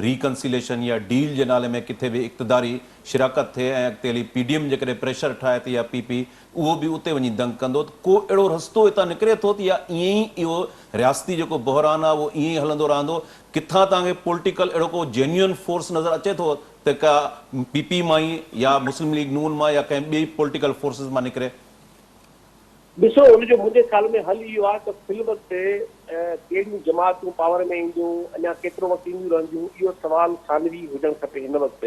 ريڪنسيليشن يا ڊيل جي نالي ۾ ڪٿي به اقتداري شراڪت ٿئي ۽ اڳتي هلي پي ڊي ايم جيڪڏهن پريشر ٺاهي ته يا پي پي اهو به اتي وڃي دنگ ڪندو ته ڪو اهڙو رستو اتان نڪري ٿو ته يا ائين ئي اهو رياستي جيڪو بحران آهي اهو ائين ئي هلندو رهندو ڪٿان توهان کي پولٽيڪل اهڙو ڪو جينيوئن فورس نظر اچي ٿو ته ڪا پي پي مان ئي يا مسلم ليگ نون مان يا ڪنهن ٻئي پولٽيڪل فورسز مان نڪري؟ ڏسو ان جو منهنجي خيال ۾ حل اهو آهي ته في الوقت ڪهڙيون جماعتون پاور ۾ اينديون، اڃا ڪيترو وقت اينديون رهنديون، اهو سوال ثانوي هجڻ کپي هن وقت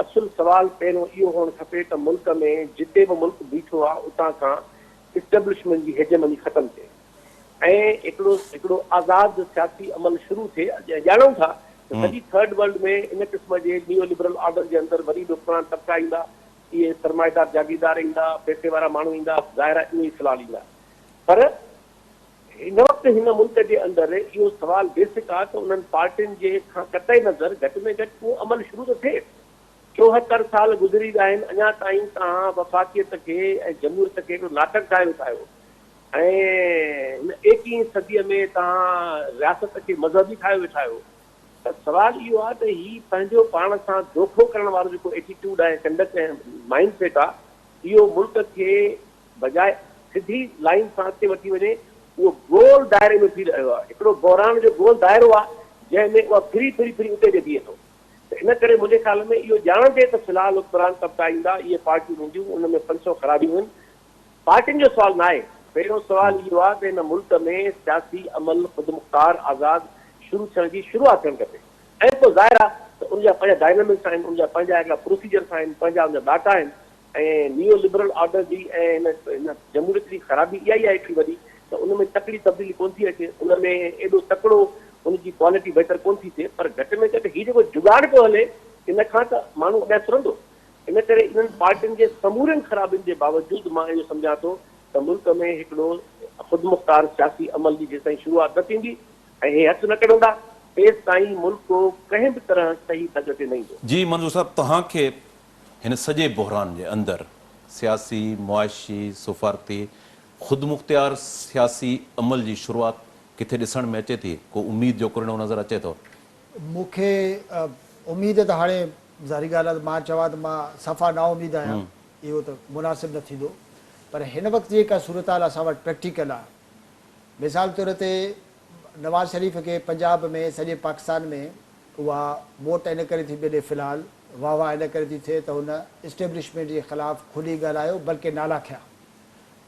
اصل سوال پهريون اهو هئڻ کپي ته ملڪ ۾ جتي به ملڪ بيٺو آهي اتان کان اسٽيبلشمينٽ جي هيجمني ختم ٿئي ۽ هڪڙو هڪڙو آزاد سياسي عمل شروع ٿئي ۽ ڄاڻون ٿا ته سڄي ٿرڊ ورلڊ ۾ ان قسم جي نيو لبرل آرڊر جي اندر وري به حڪمران طبقا ايندا اهي سرمائيدار جاگيردار ايندا، پئسي وارا ماڻهو ايندا، ظاهر آهي اهي ئي في الحال ايندا. پر هن وقت هن ملڪ جي اندر اهو سوال بيسڪ آهي ته انهن پارٽين جي کان قطعي نظر گهٽ ۾ گهٽ اهو عمل شروع ته ٿئي. 74 سال گذري ويا آهن اڃا تائين توهان وفاقيت کي ۽ جمهوريت کي هڪڙو ناٽڪ ٺاهي ويٺا آهيو ۽ هن ايڪيهين صديء ۾ توهان رياست کي مذهبي ٺاهيو ويٺا آهيو. ته سوال اهو آهي ته هي پنهنجو پاڻ سان دوکو ڪرڻ وارو جيڪو ايٽيٽيوڊ آهي ڪنڊڪٽ ۽ مائنڊ سيٽ آهي اهو ملڪ کي بجاء سڌي لائين سان اڳتي وٺي وڃي اهو گول دائري ۾ ڦري رهيو آهي هڪڙو بحران جو گول دائرو آهي جنهن ۾ اها ڦري ڦري ڦري اتي اچي بيهي ٿو ته ان ڪري منهنجي خيال ۾ اهو ڄاڻندي ته في الحال حڪمران طبقا ايندا اهي پارٽيون اينديون ان ۾ 500 خرابيون آهن پارٽين جو سوال ناهي، پهريون سوال اهو آهي ته هن ملڪ ۾ سياسي عمل خودمختار آزاد شروع ٿيڻ جي شروعات ٿيڻ کپي ۽ پوء ظاهر آهي ته ان جا پنهنجا ڊائنامڪس آهن، ان جا پنهنجا هڪڙا پروسيجرس آهن، پنهنجا ان جا ڏاڪا آهن ۽ نيو لبرل آرڊر جي ۽ هن هن جمهوريت جي خرابي اها ئي آهي هڪڙي وڏي ته ان ۾ تڪڙي تبديلي ڪونه ٿي اچي، ان ۾ ايڏو تڪڙو ان جي ڪوالٽي بهتر ڪونه ٿي ٿئي پر گهٽ ۾ گهٽ هي جيڪو جڳاڙ پيو هلي ان کان ته ماڻهو اڳيان سرندو. ان ڪري انهن پارٽين جي سمورين خرابين جي باوجود مان اهو سمجهان ٿو ته ملڪ ۾ هڪڙو خودمختار سياسي عمل جي جيستائين شروعات نه ٿيندي ۽ هي هٿ نه ڪڍندا تيستائين ملڪ ڪنهن به طرح صحيح دڳ تي نه ايندو. جي منظور صاحب توهان کي هن سڄي بحران جي اندر سياسي، معاشي، سفارتي، خودمختيار سياسي عمل جي شروعات ڪٿي ڏسڻ ۾ اچي ٿي؟ ڪو اميد جو ڪرڻو نظر اچي ٿو؟ مون کي اميد ته هاڻي ظاهري ڳالهه آهي ته مان چوان ته مان صفا نااميد آهيان اهو ته مناسب نه ٿيندو پر هن وقت جيڪا صورتحال اسان وٽ پريڪٽيڪل آهي مثال طور تي نواز شريف کي پنجاب ۾ سڄي پاڪستان ۾ اها ووٽ ان ڪري ٿي ملي في الحال واهه واهه ان ڪري ٿي ٿئي ته هن اسٽيبلشمينٽ جي خلاف کلي ڳالهايو بلڪه نالا کنيا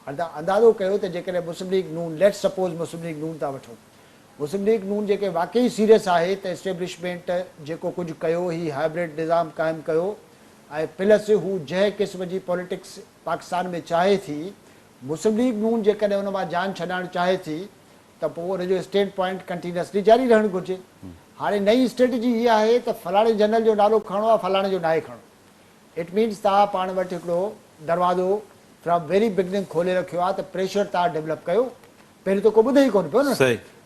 هاڻي توهان اندازو ڪيو ته جيڪڏهن مسلم ليگ نون ليٽس سپوز مسلم ليگ نون ٿا وٺون مسلم ليگ نون جيڪي واقعي سيريس آهي ته اسٽيبلشمينٽ جيڪو ڪجهه ڪيو هي هائبرڊ نظام قائم ڪيو ۽ پلس هو جنهن قسم جي پوليٽڪس پاڪستان ۾ چاهي ٿي مسلم ليگ نون جيڪڏهن ان مان جان ڇڏائڻ چاهي ٿي ته پوء ان جو اسٽينڊ پوائنٽ ڪنٽينيوسلي جاري رهڻ گهرجي هاڻي نئين اسٽريٽجي اها آهي ته فلاڻي جنرل جو نالو کڻڻو آهي فلاڻي جو ناهي کڻڻو it means توهان پاڻ وٽ هڪڙو دروازو فرام ويري بگننگ کولي رکيو آهي ته پريشر توهان ڊولپ ڪيو پهريون ته ڪو ٻڌي ئي ڪونه پيو نه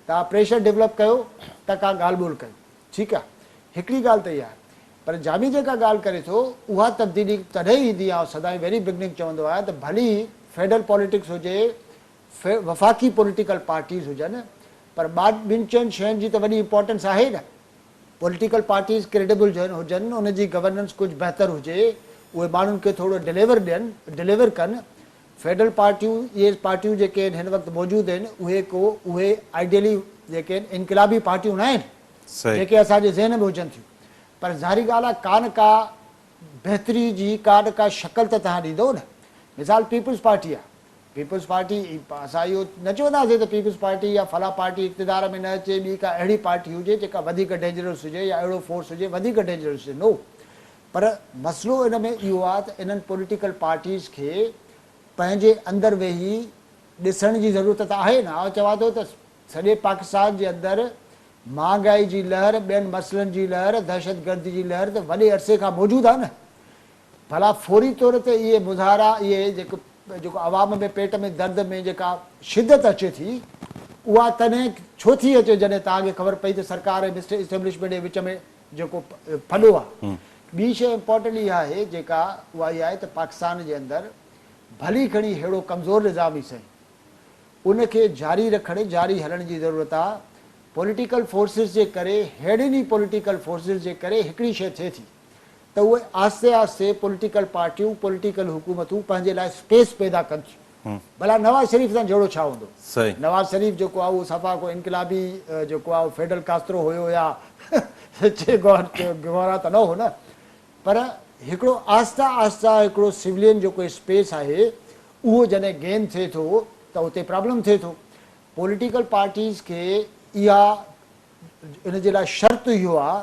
توهان پريشر ڊولپ ڪيو ته ڪا ڳالهه ٻولهه ڪيو ٺيڪ آهي هڪڙي ڳالهه ته اها آهي پر جامي جيڪا ڳالهه ڪري ٿو اها تبديلي تڏهن ايندي آئون سدائين ويري بگننگ چوندو آهيان ته ڀلي فيڊرل پاليٽڪس هجي وفاقي پوليٽيڪل پارٽيز هجن پر ٻن چئن شين جي ته وڏي امپارٽنس آهي نه پوليٽيڪل پارٽيز ڪريڊبل هجن ان جي گورننس ڪجهه بهتر هجي اهي ماڻهن کي ٿورو ڊليور ڏين ڊليور ڪن فيڊرل پارٽيون اهي پارٽيون جيڪي آهن هن وقت موجود آهن اهي ڪو اهي آئيڊيلي جيڪي آهن انقلابي پارٽيون نه آهن جيڪي اسان جي ذهن ۾ هجن ٿيون پر ظاهري ڳالهه آهي ڪا نه ڪا بهتري جي ڪا نه ڪا شڪل ته توهان ڏيندو نه مثال پيپلز پارٽي آهي پيپلز پارٽي اسان اهو نه چونداسين ته پيپلز پارٽي يا فلاں پارٽي اقتدار ۾ نه اچي ٻي ڪا اهڙي پارٽي هجي جيڪا وڌيڪ ڊينجرس هجي يا اهڙو فورس هجي وڌيڪ ڊينجرس هجي نو پر مسئلو ان ۾ اهو آهي ته انهن پوليٽيڪل پارٽيز کي پنهنجي اندر ويهي ڏسڻ جي ضرورت ته آهي نه. آئون چوان ٿو ته سڄي پاڪستان جي اندر مهانگائي جي لهر، ٻين مسئلن جي لهر، دهشتگردي جي لهر ته وڏي عرصي کان موجود آهي نه. ڀلا فوري طور تي اهي مظاهرا اهي جيڪو جيڪو عوام ۾ پيٽ ۾ درد ۾ جيڪا شدت اچي ٿي اها تڏهن ڇو ٿي اچي جڏهن توهان کي خبر پئي ته سرڪار ۽ مسٽر اسٽيبلشمينٽ جي وچ ۾ جيڪو ڦڏو آهي. ٻي شيء امپارٽنٽ اها آهي جيڪا اها اها آهي ته پاڪستان جي اندر ڀلي کڻي ههڙو ڪمزور نظام ئي سهي ان کي جاري رکڻ جاري هلڻ جي ضرورت آهي. پوليٽيڪل فورسز جي ڪري ههڙين ئي پوليٽيڪل فورسز جي ڪري هڪڙي شيء ٿئي ٿي ته اهي آهستي آهستي پوليٽيڪل پارٽيون، پوليٽيڪل حڪومتون پنهنجي لاء اسپيس پيدا ڪن ٿيون. ڀلا نواز شريف سان جهيڙو ڇا هوندو؟ نواز شريف جيڪو آهي اهو صفا ڪو انقلابي جيڪو آهي فيڊل ڪاسترو هيو يا چي گوارا ته نه هو نه پر هڪڙو آهسته آهسته هڪڙو سولين جيڪو اسپيس آهي اهو جڏهن گين ٿئي ٿو ته اتي پرابلم ٿئي ٿو. پوليٽيڪل پارٽيز کي اها ان جي لاء شرط اهو آهي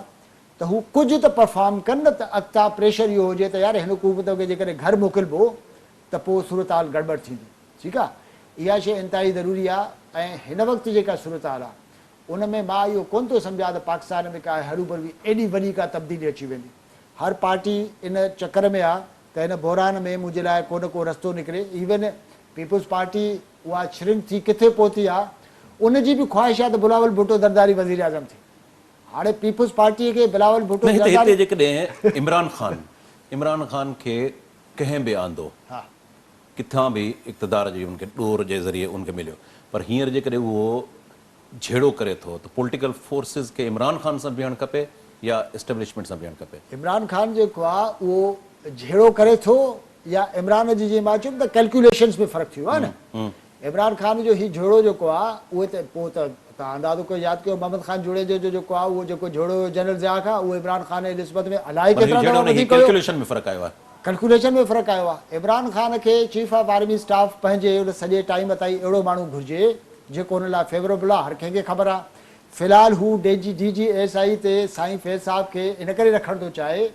ته هو ڪجهه ته پرفارم ڪن نه ته اڳتان پريشر اهو هجي ته يار هن حڪومت کي جيڪڏهن گهر موڪلبو ته پوء صورتحال گڙٻڙ ٿيندي ٺيڪ آ اها شيء انتهائي ضروري آ ۽ هن وقت جيڪا صورتحال آ ان ۾ مان اهو ڪونه ٿو سمجهان ته پاڪستان ۾ ڪا هروڀرو ايڏي وڏي ڪا تبديلي اچي ويندي هر پارٽي ان چڪر ۾ آ ته هن بحران ۾ منهنجي لاء ڪو نه ڪو رستو نڪري ايون پيپلز پارٽي اها شرنڪ ٿي ڪٿي پهتي آ ان جي به خواهش آ ته بلاول ڀٽو زرداري وزيراعظم ٿئي هاڻي پيپلز پارٽيء کي بلاول ڀٽو نه هتي زرداري هتي جيڪڏهن عمران خان عمران خان کي ڪنهن به آندو ها. ڪٿان به اقتدار جي ان کي ڏور جي ذريعي ان کي مليو پر هينئر جيڪڏهن اهو جهيڙو ڪري ٿو ته پوليٽيڪل فورسز کي عمران خان سان بيهڻ کپي يا اسٽيبلشمينٽ سان بيهڻ کپي؟ عمران خان جيڪو آ اهو جهيڙو ڪري ٿو يا عمران جي جيئن مان چيم ته ڪيلڪيوليشنز ۾ فرق ٿي ويو آ نه عمران خان جو هي جهيڙو جيڪو آ اهي ته پوء ته توهان اندازو ڪيو ياد ڪيو محمد خان جوڻيجو جو جيڪو آ اهو جيڪو جهيڙو هيو جنرل ضياء کان اهو عمران خان جي نسبت ۾ الائي پر هي ڪيترا جهيڙو دفعا نه هي وڌيڪ هيو. ڪيلڪيوليشن ۾ فرق آيو آهي. ڪيلڪيوليشن ۾ فرق آيو آ. عمران خان کي چيف آف آرمي اسٽاف پنهنجي ان سڄي ٽائيم تائين اهڙو ماڻهو گهرجي جيڪو هن لاء فيوربل آ هر ڪنهن کي خبر آ في الحال هو D G D G S I تي سائين فيض صاحب کي ان ڪري رکڻ ٿو چاهي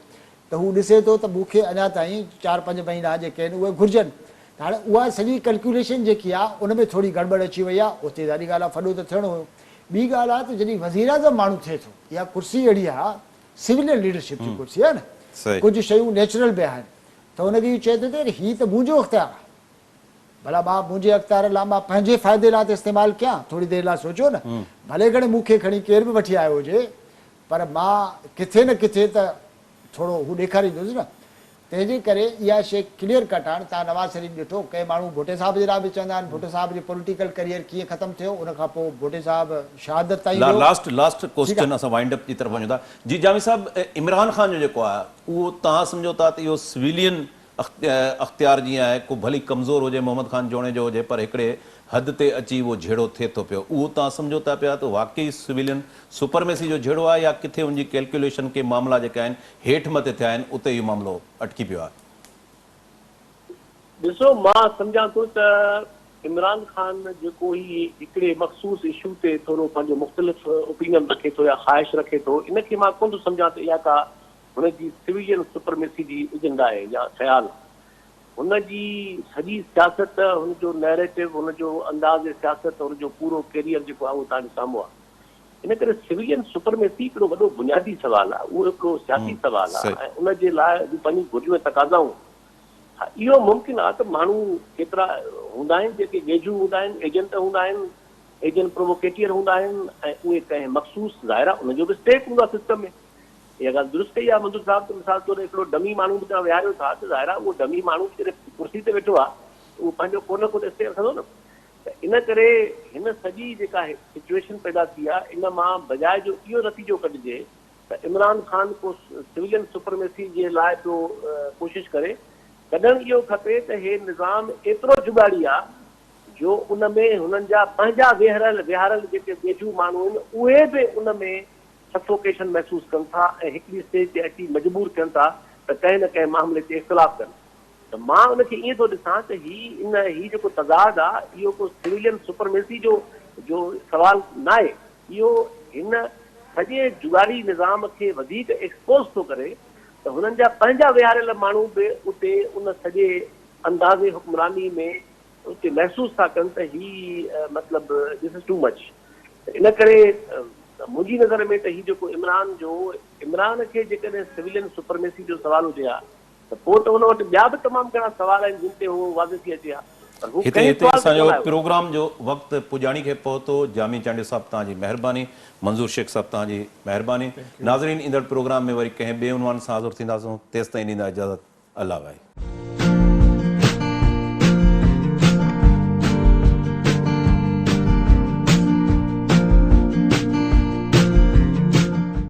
ته هو ڏسي ٿو ته مون کي اڃا تائين چار پنج مهينا جيڪي آهن اهي گهرجن ته هاڻي اها سڄي ڪلڪيوليشن جيڪي آهي ان ۾ ٿوري گڙٻڙ اچي وئي آهي اتي ظاهري ڳالهه آهي ڦڏو ته ٿيڻو هيو. ٻي ڳالهه آهي ته جڏهن وزيراعظم ماڻهو ٿئي ٿو اها ڪرسي اهڙي آهي سولين ليڊرشپ جي ڪرسي آهي نه ڪجهه شيون نيچرل به آهن ته ان کي اهو چئي ٿو ته يار هي ته منهنجو اختيار آهي ڀلا مان منهنجي اختيار لاء مان پنهنجي فائدي لاء ته استعمال ڪيان ٿوري دير لاء سوچيو نه ڀلي کڻي مون کي کڻي ڪير به وٺي آيو هجي پر مان ڪٿي نه ڪٿي ته ٿورو هو ڏيکاريندس نه. تنهن جي ڪري اها شيء ڪليئر ڪٽ هاڻ توهان نواز شريف ڏٺو، ڪئين ماڻهو ڀٽي صاحب جي لاء به چوندا آهن ڀٽو صاحب جو پوليٽيڪل ڪريئر ڪيئن ختم ٿيو، ان کان پوء ڀٽي صاحب شهادت تائين ويو. لاسٽ لاسٽ ٺيڪ ڪوسچن آهي. اسان وائنڊ اپ جي طرف وڃون ٿا. جي جامي صاحب عمران خان جو جيڪو آهي اهو توهان سمجهو ٿا ته اهو سويلين اختيار جيئن آهي ڪو ڀلي ڪمزور هجي محمد خان جوڻيجو هجي پر هڪڙي حد تي اچي اهو جهيڙو ٿئي ٿو پيو اهو توهان سمجهو ٿا پيا ته واقعي سويلين سپرميسي جو جهيڙو آهي يا ڪٿي ان جي ڪيلڪيوليشن ڪي معاملا جيڪي آهن هيٺ مٿي ٿيا آهن اتي اهو معاملو اٽڪي پيو آهي. ڏسو مان سمجهان ٿو ته عمران خان جيڪو هي هڪڙي مخصوص اشو تي ٿورو پنهنجو مختلف اوپينين رکي ٿو يا خواهش رکي ٿو ان کي مان ڪونه ٿو سمجهان ته اها ڪا هن جي سويلين سپرميسي جي ايجنڊا آهي يا خيال آهي. هن جي سڄي سياست، هن جو نيريٽو، هن جو انداز سياست، هن جو پورو ڪيريئر جيڪو آهي اهو توهان جي سامهون آهي. ان ڪري سويلين سپرميسي هڪڙو وڏو بنيادي سوال آهي، اهو هڪڙو سياسي سوال آهي ۽ ان جي لاء جون پنهنجون گهرجون ۽ تقاضائون آهن. ها اهو ممڪن آهي ته ماڻهو ڪيترا هوندا آهن جيڪي ڳيجهو هوندا آهن، ايجنٽ هوندا آهن، ايجنٽ پرووڪيٽيئر هوندا آهن ۽ اهي ڪنهن مخصوص ظاهر آهي انهن جو به اسٽيڪ هوندو آهي سسٽم ۾. اها ڳالهه درست ڪئي آهي منظور صاحب ته مثال طور هڪڙو ڊمي ماڻهو به توهان ويهاريو ٿا ته ظاهر آهي اهو ڊمي ماڻهو به جڏهن ڪرسي تي ويٺو آهي ته اهو پنهنجو ڪو نه ڪو ته اسٽيڪ رکندو نه ته ان ڪري هن سڄي جيڪا سچوئيشن پيدا ٿي آهي ان مان بجاء جو اهو نتيجو ڪڍجي ته عمران خان ڪو سويلين سپرميسي جي لاء پيو ڪوشش ڪري ڪڍڻ اهو کپي ته هي نظام ايترو جڳاڙي آهي جو ان ۾ هنن جا پنهنجا ويهرل ويهارل جيڪي ويجهو ماڻهو آهن اهي به ان ۾ سفوڪيشن محسوس ڪن ٿا ۽ هڪڙي اسٽيج تي اچي مجبور ٿين ٿا ته ڪنهن نه ڪنهن معاملي تي اختلاف ڪن ته مان ان کي ائين ٿو ڏسان ته هي ان هي جيڪو تضاد آ اهو ڪو سويلين سپرميسي جو جو سوال ناهي اهو هن سڄي جڳاڙي نظام کي وڌيڪ ايڪسپوز ٿو ڪري ته هنن جا پنهنجا ويهاريل ماڻهو به اتي ان سڄي انداز حڪمراني ۾ اتي محسوس ٿا ڪن ته هي مطلب this is too much ته ان ڪري منهنجي نظر ۾ ته هي جيڪو عمران جو عمران کي جيڪڏهن سويلين سپرميسي جو سوال هجي ها ته پوء ته ان وٽ ٻيا به تمام گهڻا سوال آهن جن تي هو واضح ٿي اچي ها پر هو هتي ڪنهن هتي سوال تي اسان جو ڪونه آيو. پروگرام جو وقت پڄاڻي کي پهتو جامي چانڊيو صاحب توهان جي مهرباني منظور شيخ صاحب توهان جي مهرباني ناظرين ايندڙ پروگرام ۾ وري ڪنهن ٻئي عنوان سان حاضر ٿينداسون تيستائين ڏيندا اجازت الله واهي.